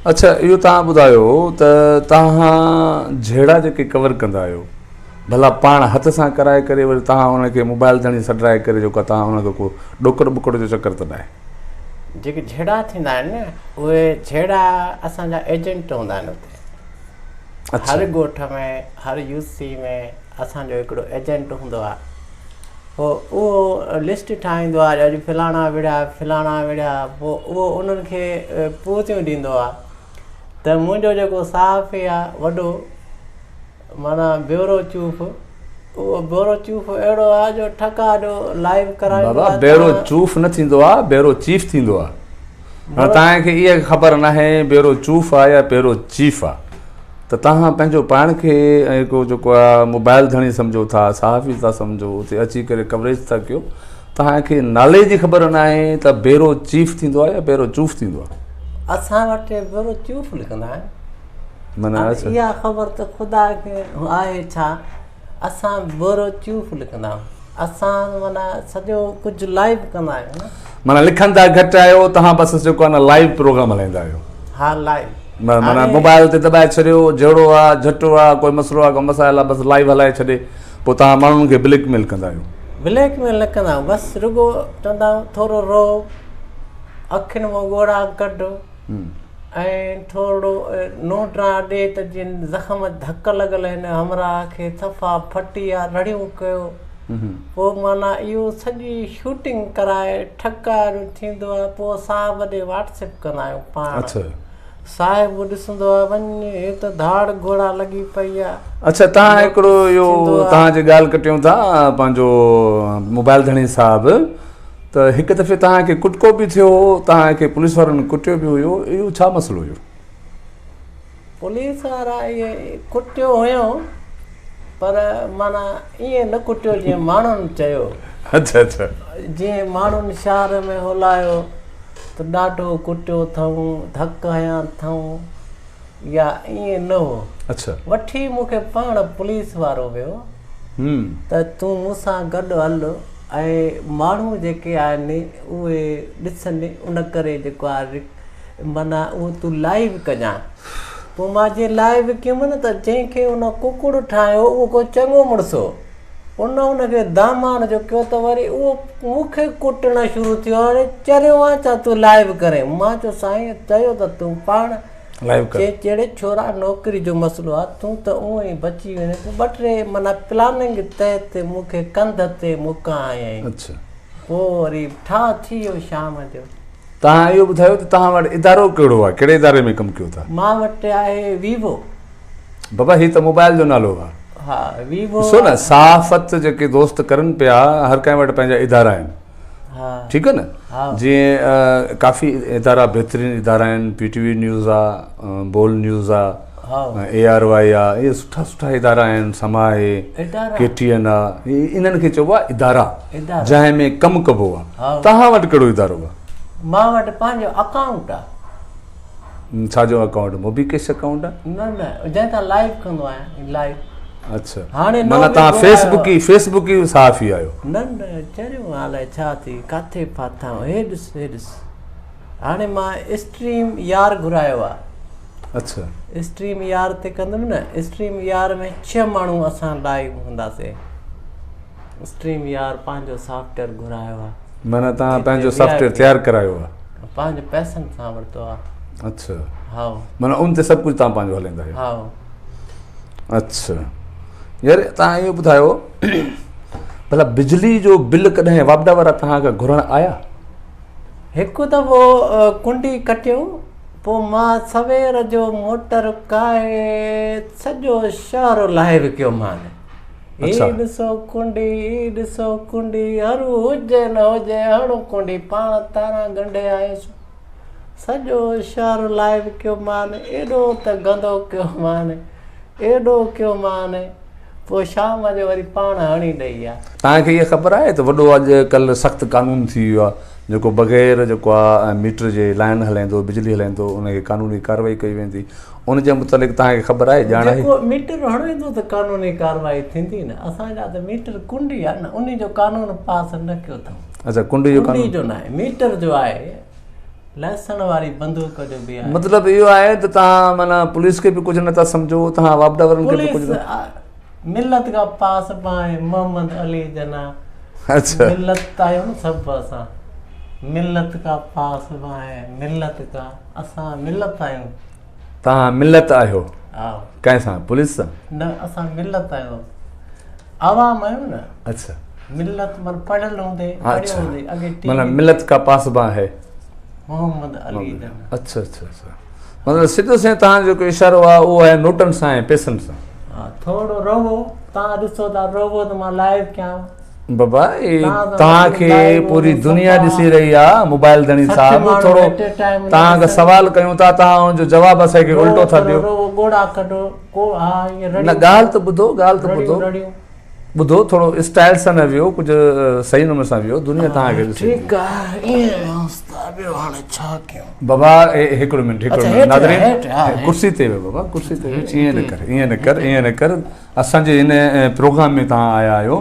اڇا اهو توهان ٻڌايو ته توهان جهيڙا جيڪي ڪور ڪندا آهيو ڀلا پاڻ هٿ سان ڪرائي ڪري وري توهان ان کي موبائل ڌڻي سڏرائي ڪري جيڪو توهان ان کي ڪو ڏوڪڙ ٻوڪڙ جو چڪر ته ناهي. جيڪي جهيڙا ٿيندا آهن نه اهي جهيڙا اسان جا ايجنٽ هوندا آهن اتي هر ڳوٺ ۾ هر يو سي ۾ اسان جو هڪڙو ايجنٽ هوندو آهي پوء اهو لسٽ ٺاهيندو آهي اڄ فلاڻا وڙهيا فلاڻا وڙهيا پوء اهو انهن کي پوتيون ڏيندو آهي ته منهنجو جيڪو صحافي آهي وڏو معنيٰ بيورو چيف اهو بيورو چيف اهڙو آهي جو ٺڪا جو لائيو ڪرائيندو بابا بيورو چوف نه ٿيندو آهي بيورو چيف ٿيندو آهي هاڻ توهان کي اها خبر ناهي بيورو چوف آهي يا بيورو چيف آهي ته توهان پنهنجو پاڻ کي ۽ ڪو جيڪو آهي موبائل ڌڻي سمجهو ٿا صحافي ٿا سمجهو اتي اچي ڪري ڪوريج ٿا ڪيو توهان کي نالي جي خبر ناهي ته بيرو چيف ٿيندو آهي يا بيرو چوف ٿيندو آهي. اسان وٽ بيرو چوف لکندا آهن. معنيٰ اها خبر ته خدا کي آهي ڇا اسان بيرو چوف لکندا آهيون. اسان معنيٰ سڄو ڪجهه لائيو ڪندا آهيون نه. معنيٰ لکندا گهٽ آهيو توهان بس جيڪو آهي نه لائيو پروگرام هلائيندا آهيو. ها لائيو. معنيٰ موبائل تي دٻائي ڇڏيو جهيڙو آ جهٽو آ ڪوئي مسئلو آ ڪو مسائل آ بس لائيو هلائي ڇڏي پوء توهان ماڻهن کي بليڪ ميل ڪندا آهيو. بليڪ ميل نه ڪندا آهيون بس رڳو چوندا آهيون ٿورو رو اکين مان ڳوڙها ڪڍ. ۽ ٿورڙو نوٽران ڏي ته جن زخم ڌڪ لڳل هن همراهه کي صفا ڦٽي آ رڙيون ڪيو پوء معنيٰ اهو سڄي شوٽنگ ڪرائي ٺڪا جو ٿيندو آ پوء صاحب ڏي واٽس ايپ ڪندا آهيون پاڻ صاحب ڏسندو آ وڃ هي ته ڌاڙ گهوڙا لڳي پئي آ. اڇا تهان هڪڙو اهو تهان جي ڳالهه ڪٽيون ٿا پنهنجو موبائل ڌڻي صاحب ته هڪ دفعي توهان کي ڪٽڪو به ٿيو هو، توهان کي پوليس وارن ڪٽيو به هيو، اهو ڇا مسئلو هيو؟ پوليس وارا ائين ڪٽيو هيو پر معنيٰ ائين نه ڪٽيو جيئن ماڻهن چيو. اڇا اڇا. جيئن ماڻهن شهر ۾ هلايو ته ڏاڍو ڪٽيو اٿئون، ڌڪ هنيا اٿئون يا ائين نه هو. اڇا. وٺي مون کي پاڻ پوليس وارو ويو. ته تون مون سان گڏ هل ۽ ماڻهو جيڪي آهن اهي ڏسن ان ڪري جيڪو آهي معنيٰ اهو تون لائيو ڪجان پوء مان جي لائيو ڪيم نه ته جنهن کي ان ڪڪڙ ٺاهيو اهو ڪو چڱو مڙس هو ان ان کي دامان جو ڪيو ته وري اهو مون کي ڪٽڻ شروع ٿيو اڙي چريو آهين ڇا تون لائيو ڪرين مان چيو سائين چيو ته تون پاڻ لائيو ڪر. چي چيڙي ڇورا نوڪري جو مسئلو آ تون ته اونئن ئي بچي ويندين پوء ٻه ٽي معنيٰ پلاننگ تحت مون کي ڪنڌ تي مڪا هنيائين اڇا. پوء وري ٺاهه ٿي ويو شام جو. توهان اهو ٻڌايو ته توهان وٽ ادارو ڪهڙو آ ڪهڙي اداري ۾ ڪم ڪيو ٿا. مان وٽ آهي ويوو. بابا هي ته موبائل جو نالو آ. ها ويوو. ڏسو نه صحافت جيڪي دوست ڪرن پيا هر ڪنهن وٽ پنهنجا ادارا آهن. ٺيڪ آ نه جيئن ڪافي ادارا بهترين ادارا آهن پي ٽي وي نيوز آ بول نيوز آ اي آر وائي آ اهي سٺا سٺا ادارا آهن سما آهي ڪي ٽي اين آ انهن کي چئبو آ ادارا جنهن ۾ ڪم ڪبو آ توهان وٽ ڪهڙو ادارو آ؟ مان وٽ پنهنجو اڪائونٽ آ. ڇا جو اڪائونٽ موبي ڪيش اڪائونٽ آ؟ نه نه جنهن تان لائيو ڪندو آهيان لائيو. اڇا هاڻي معنيٰ توهان فيس بڪي فيس بڪي صحافي آهيو. نه نه چريو الائي ڇا ٿي ڪاٿي ڦاٿا آهيون هي ڏس هي ڏس هاڻي مان اسٽريم يار گهرايو آ. اڇا اسٽريم يار تي ڪندم نه اسٽريم يار ۾ ڇهه ماڻهو اسان لائيو هونداسي اسٽريم يار پنهنجو سافٽويئر گهرايو آ. معنيٰ توهان پنهنجو سافٽويئر تيار ڪرايو آ. پنهنجي پئسن سان ورتو آ. اڇا. هائو. معنيٰ ان تي سڀ ڪجهه توهان پنهنجو هلائيندا آهيو. هائو. اڇا يار توهان اهو ٻڌايو ڀلا بجلي جو بل ڪڏهن واپڊا وارا توهان کان گهرڻ آيا؟ هڪ دفعو ڪنڊي ڪٽيو پوء مان سوير جو موٽر ڪاهي سڄو شهر لاهي وڪيومان. هي ڏسو ڪنڊي، هي ڏسو ڪنڊي، هرو هجي نه هجي هڻو ڪنڊي، پاڻ تاران ڳنڍي آيس. سڄو شهر لائيو ڪيومان، ايڏو ته گندو ڪيومان، ايڏو ڪيومان، پوء شام جو وري پاڻ هڻي ڏئي آ. توهان کي اها خبر آهي ته وڏو اڄ ڪلهه سخت قانون ٿي ويو آهي جيڪو بغير جيڪو آهي ميٽر جي لائن هلائيندو بجلي هلائيندو ان کي قانوني ڪارروائي ڪئي ويندي ان جي متعلق توهان کي خبر آهي ڄاڻ آهي؟ جيڪو ميٽر هڻائيندو ته قانوني ڪارروائي ٿيندي نه اسان جا ته ميٽر ڪنڊي آهي نه انهي جو قانون پاس نه ڪيو اٿئون. اڇا ڪنڊي جو قانون ڪنڊي جو ناهي ميٽر جو آهي. لهسڻ واري بندوق جو به آهي. مطلب اهو آهي ته توهان معنيٰ پوليس کي به ڪجهه نٿا سمجهو، توهان واپڊا وارن کي به ڪجهه پوليس ملت کا پاسبان هي محمد علي جناح. اڇا. ملت آهيون نه سڀ اسان. ملت کا پاسبان هي ملت کا اسان ملت آهيون. توهان ملت آهيو؟ ها. ڪنهن سان پوليس سان؟ نه اسان ملت آهيون. عوام آهيون نه. اڇا. ملت من پڙهيل هوندي پڙهيو هوندي اڳي ٽي معنيٰ ملت کا پاسبان هي محمد علي جناح. اڇا اڇا اڇا مطلب سڌو سين تهان جو جيڪو اشارو آهي اهو آهي نوٽن سان ۽ پئسن سان. ها ٿورو روو تهان ڏسو ٿا روو ته مان لائيو ڪيان. بابا توهان کي پوري دنيا ڏسي رهي آ موبائل ڌڻي صاحب ٿورو توهان کان سوال ڪيون ٿا توهان ان جو جواب اسان کي الٽو ٿا ڏيو. نه ڳالهه ته ٻڌو ڳالهه ته ٻڌو ٻڌو ٿورو اسٽائل سان نه ويو ڪجهه صحيح نموني سان ويو دنيا توهان کي ڏسي ٺيڪ آ ائين ويوس ته ٻيو هاڻي ڇا ڪيون. بابا هڪڙو منٽ هڪڙو منٽ ناظرين ڪرسي تي ويو بابا ڪرسي تي ويو ائين نه ڪر ائين نه ڪر ائين نه ڪر اسان جي هن پروگرام ۾ توهان آيا آهيو.